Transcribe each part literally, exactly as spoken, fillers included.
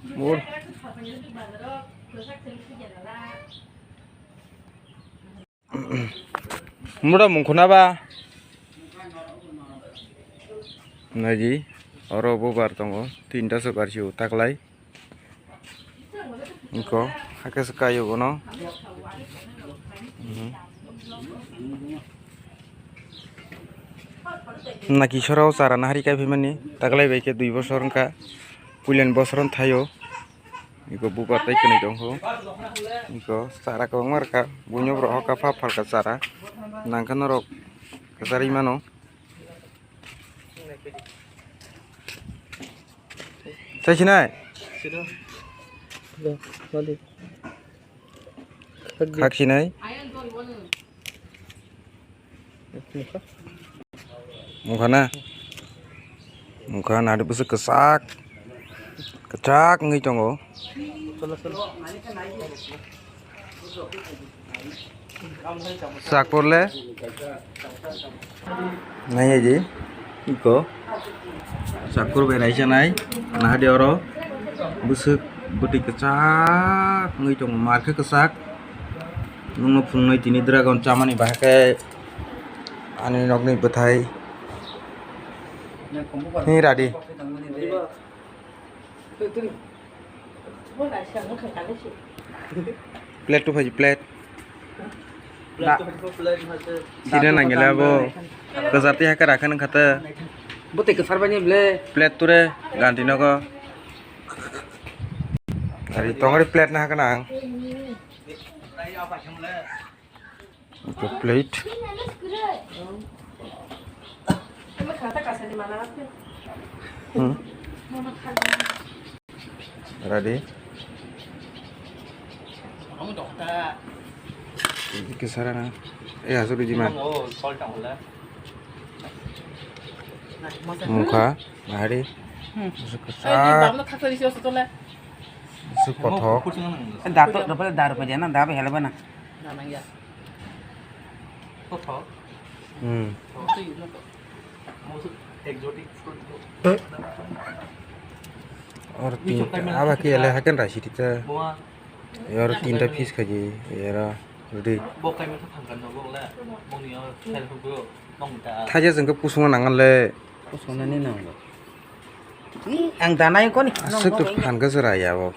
Mur. Mura mungkhuna ba? Naidi, oro bo bar tongo, tinta se bar sio taklai. Iko, hakhe se kaio bono. Mhm. Naki sorao chara nahari kai phaimani, taklai bai khe dui bosor wngkha, puilani bosor wng thaio. Iko bubar tei kwnwi tongkho. Iko chara kwbangma rwkha. Buino borok hoka pha phalka chara. Nangkhe norok kwcharwi mano. Sai sinai? Khak sinai? Mungkha na? Mungkha nadi bwswk kwchak, kwchak wngwi tongo. Chakpor le nai di iko chakpor bai raisa nai nahadi oro bwswk bwtwi kwchak wngwi tongo, mar khe kwchak. Nwngno phunuknai tini dragon chamani bahai khe ani nokni bwthai. Ni radi. Plate tu phaji plate. Da. Sida nangila bo. Kwchar twi hakhe rakha nang khata. Bwtwi kwchar bani ble. Plate ture ganti nogo. Ari tongri plate na hakhe nang. Ito plate. Hmm. Ready? Ini kesana. Eh, asal di mana? Mungkha, hari. Hmm. Musuh kesak. Musuh kothok. Dato, dapat daru paja na, dapat helba na. Hmm. Or tinta, aba ke ele hakan rasi tita. Or tinta piece khaji, era, ready. Thaja jengke pusung nangan le. Pusung nani nang. Ang danai koni. Asuk tu phan ke serai ya bo.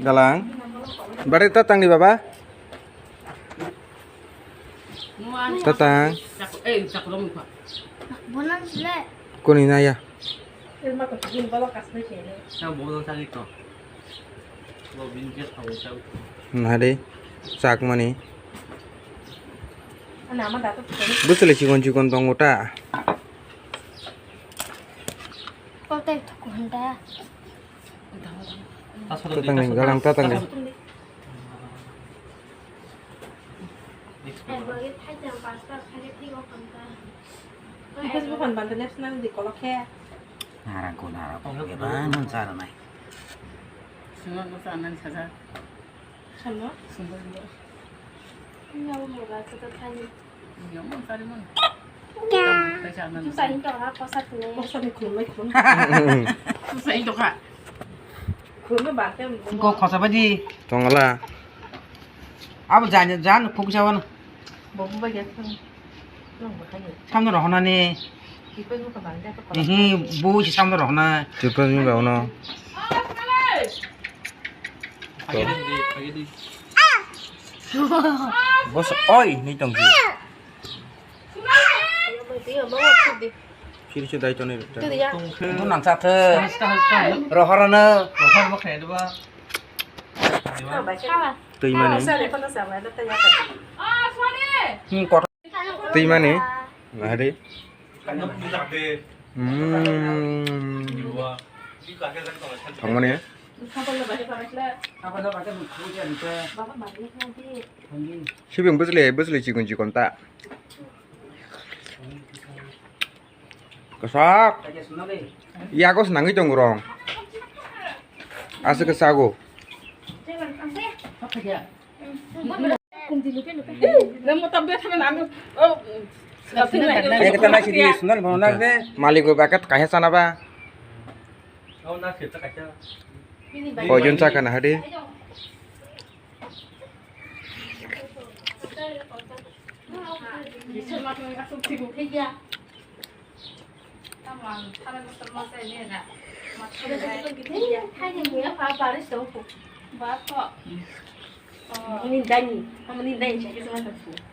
Galang. Bari tatang di baba. Tatang. Koni naya. Nahadi. Chakmani. Bwswlai chikon chikon tongo ta. Kotai thukuhanda. Tatangni galang tatangni. Narang ko narang ko bebak man chara nai. Sungak ko chanan saja. Sano? Sungak ko. Ini apa mau rasa tu tanya? Ini apa mau cari mana? Susah itu ha, kosa tu. Kosa ni khulum, khulum. Susah itu ha. Khulum bangke. Ko kosa baji. Tongala. Abo jan jan phuk jawan. Bobo baji. Samno rohonani. Ihi, bo si samno rohona. Triple ni ba uno. Bos oi ni tong si. Phir se dai toni. Bo nang sa the. Rohorana. Twi mani. Hmm, kotor. Twi mani. Nahadi. Hmm. Thangmani. Sibing bwsle, bwsle chikon chikon ta. Kwchak. Yago se nangwi tongo rong. Aswk kwchago. Malik bo bakat kahya chana ba. Koijon chakha nahadi. Ini dani, kamu ini dani, saya kisah mata.